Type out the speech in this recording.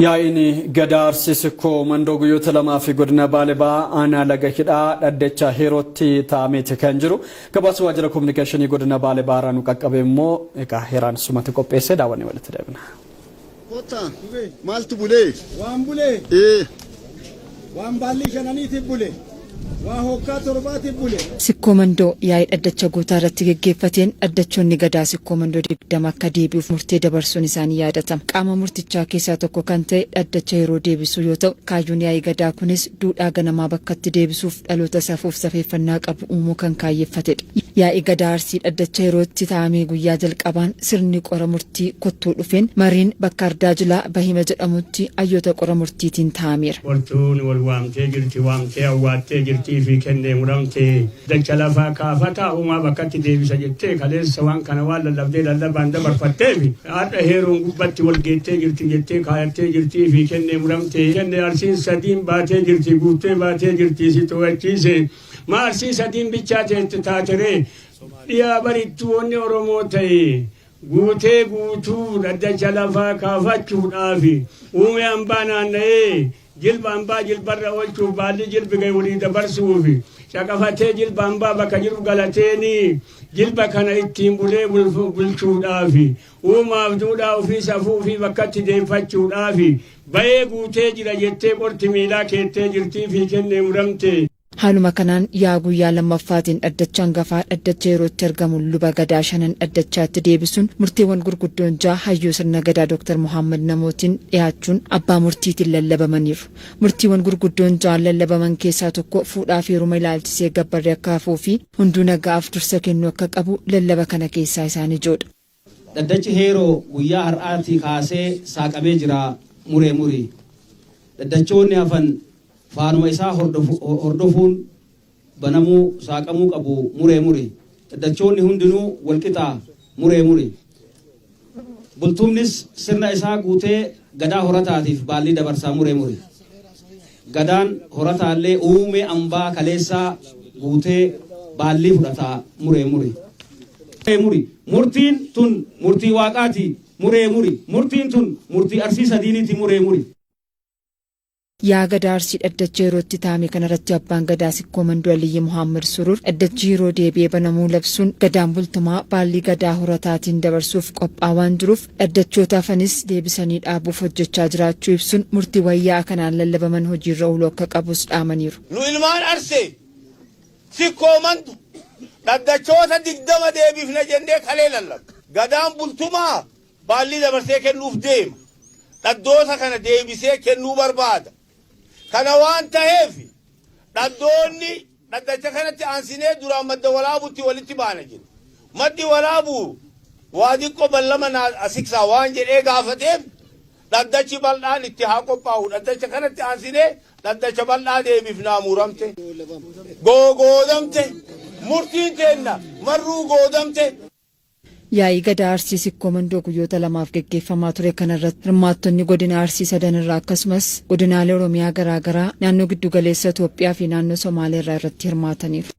Yaa'iin Gadaa Arsii Sikkoo Mandoo guyyoota lamaa fi godina Baalee Bahaa aanaa Laga Hidhaa dhaddacha Heerootti taa'ameeti kan jiru. Gabaasa waajjira kominikeeshinii godina Baalee Bahaa irraa nu qaqqabe immoo egaa Heeraan sumatti qopheessee daawwannee walitti deebina. Kottaa maaltu bulee? Waan bulee? Ee. Waan baallii shananiitiif bule. Waan hokkaa torbaatiif bule. Sikkoo Mandoo yaa'ii dhaddacha Gootaa irratti geggeeffateen dhaddachoonni Gadaa Sikkoo Mandoo 20 akka deebi'uuf murtee dabarsuun isaa ni yaadatama. Qaama murtichaa keessaa tokko kan ta'e dhaddacha yeroo deebisuu yoo ta'u, kaayyoon yaa'ii Gadaa kunis duudhaa ganamaa bakkatti deebisuuf dhaloota safuuf safeeffannaa qabu uumuu kan kaayyeffatedha. Yaa'ii Gadaa Arsii dhaddacha yerootti taa'amee guyyaa jalqabaan sirni qora murtii kottuu dhufeen mariin bakka Ardaa Jilaa Bahima jedhamutti hayyoota qora murtiitiin taa'ameera. Qortuun wal waamtee jirti waamtee awwaattee jirtii fi kennee muramtee dacha lafaa kaafataa uumaa bakkatti deebisa jettee kaleessa waan kana waan lallabdee lallabaan dabarfatteef har'a heeroon gubbatti wal geettee jirti jettee kaayattee jirtii fi kennee muramtee kennee Arsiin sadiin baatee jirti guuttee baatee jirti si to'achiise Maa Arsii sadiin bichaa teette taateree dhiyaa barittuu wanni Oromoo ta'e guutee guutuu dhaddacha lafaa kaafachuudhaafi uumee ambaa naanna'ee jilba ambaa jilbarra oolchuuf baalli jilbi ga'e walii dabarsuuf caqafatee jilba ambaa bakka jiru galateeni jilba kana ittiin bulee bulchuudhaafi uumaaf duudhaa ofii safuu ofii bakkatti deeffachuudhaafi bayee guutee jira jettee qorti miilaa keettee jirtii fi kennee muramte. Haaluma kanaan yaa'a guyyaa lammaffaatiin dhaddacha hangafaa dhaddacha yerootti argamu Luba Gadaa shanan dhaddachaatti deebisuun murteewwan gurguddoon ja'a hayyuu sirna Gadaa Doktar Mohaammad Namootiin dhiyaachuun abbaa murtiitiin lallabamaniiru. Murtiiwwan gurguddoon ja'an lallabaman keessaa tokko fuudhaaf heeruma ilaalchisee gabbarri akka hafuu fi hunduu naga'aaf dursa kennuu akka qabu lallaba kana keessaa isaan ijoodha. Dhaddachi Heeroo guyyaa har'aatii kaasee saaqamee jira muree muri. Dhaddachoonni hafan faanuma isaa hordofuun banamuu, saaqamuu qabu muree muri. Dhaddachoonni hundinuu walqixa muree muri. Bultumnis sirna isaa guutee Gadaa Horataatiif baallii dabarsaa muree muri. Gadaan Horataallee uumee ambaa kaleessaa guutee baallii fudhataa muree muri. Muri. Murtiin tun murtii Waaqaati muree muri. Murtiin tun murtii Arsii sadiiniiti muree muri. Yaa'a Gadaa Arsii dhaddacha yerootti taa'ame kanarratti Abbaan Gadaa Sikkoo Mandoo Aliyyii Mohaammad Surur dhaddachi yeroo deebi'ee banamuu labsuun Gadaan Bultumaa baallii Gadaa Horataatiin dabarsuuf qophaa'aa waan jiruuf dhaddachoota hafanis deebisanii dhaabuuf hojjechaa jiraachuu ibsuun murtiiwwan yaa'a kanaan lallabaman hojiirra ooluu akka qabus dhaamaniiru. Nu ilmaan Arsee Sikkoo Mando dhaddachoota 20 deebifna jennee kalee lallabne. Gadaan Bultumaa baallii dabarsee kennuuf deema. Dhaddoota kana deebisee kennuu barbaada. Kana waan taheef dhaddoonni dhaddacha kanatti aansinee duraan Madda Walaabuutti walitti baana jenne. Maddi Walaabuu waa diqqo ballama naa asiksaa waan jedhee gaafateef dhaddachi bal'aan itti haa qophaa'u. Dhaddacha kanatti aansinee dhaddacha bal'aa deebifnaa muramte. Googoodamte. Murtiin teenna marruu goodamte. Yaa'ii Gadaa Arsii Sikkoo Mandoo guyyoota lamaaf geggeeffamaa ture kanarratti hirmaattonni godina Arsii sadanirraa akkasumas godinaalee Oromiyaa garaa garaa, naannoo Giddugaleessa Itoophiyaa fi naannoo Somaaleerraa irratti hirmaataniiru.